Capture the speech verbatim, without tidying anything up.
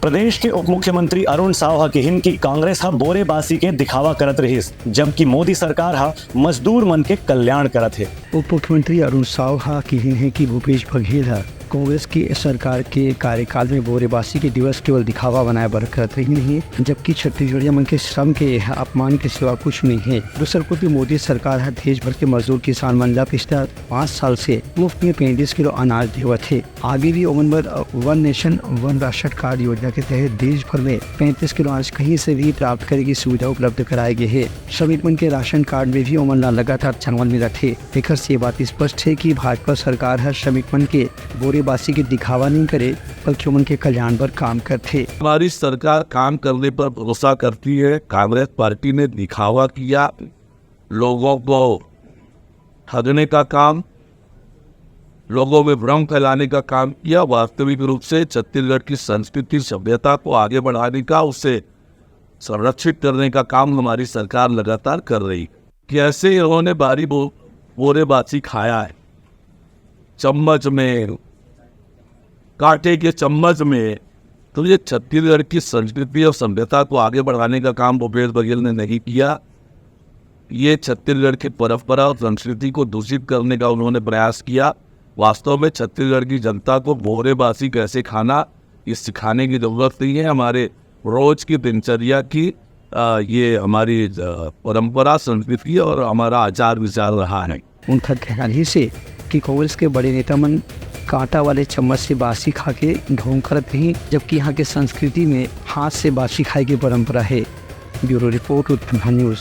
प्रदेश के उप मुख्यमंत्री अरुण साव ह किहिन कि कांग्रेस ह बोरे बासी के दिखावा करत रहिस, जबकि मोदी सरकार ह मजदूर मन के कल्याण करत हे। उप मुख्यमंत्री अरुण साव ह किहिन हे कि भूपेश बघेल ह कांग्रेस के सरकार के कार्यकाल में बोरे बासी के दिवस केवल दिखावा बनाए बर करत रहिन हे, जबकि छत्तीसगढ़िया मन के श्रम के यह अपमान के सिवा कुछ नहीं है। दूसर कोति मोदी सरकार ह देश भर के मजदूर किसान मन ला पिछला पाँच साल से मुफ्त में पैंतीस किलो अनाज देवत हे। आगे भी ओमन बर, अ, वन नेशन वन राशन कार्ड योजना के तहत देश भर में पैंतीस किलो अनाज कहीं से भी प्राप्त करे की सुविधा उपलब्ध कराए गे हे। श्रमिक मन के राशन कार्ड में भी ओमन ला लगातार चावल मिलत हे। एकर से ये बात स्पष्ट हे कि भाजपा सरकार ह श्रमिक मन के बोरे बासी के दिखावा नहीं करे, बल्कि ओमन के कल्याण बर काम करथे। हमारी सरकार काम करने पर भरोसा करती है। कांग्रेस पार्टी ने दिखावा किया, लोगों को ठगने का काम, लोगों में भ्रम फैलाने का काम किया। वास्तविक रूप से छत्तीसगढ़ की संस्कृति, सभ्यता को आगे बढ़ाने का, उसे संरक्षित करने का काम हमारी सरकार लगातार कर रही है। कैसे इन्होंने बारी बो-, बोरे बासी खाया है, चम्मच में, कांटे के चम्मच में, तो ये छत्तीसगढ़ की संस्कृति और सभ्यता को आगे बढ़ाने का काम भूपेश बघेल ने नहीं किया। ये छत्तीसगढ़ की परंपरा और संस्कृति को दूषित करने का उन्होंने प्रयास किया। वास्तव में छत्तीसगढ़ की जनता को बोरे बासी कैसे खाना, ये सिखाने की जरूरत नहीं है। हमारे रोज की दिनचर्या की, अ, ये हमारी, अ, परंपरा, संस्कृति और हमारा आचार विचार रहा है। उनका कहना रहिस हे कि कांग्रेस के बड़े नेता मन कांटा वाले चम्मच से बासी खा के ढोंग करत रही, जबकि यहाँ के संस्कृति में हाथ से बासी खाए की परंपरा है। Bureau report, Uttarakhand news.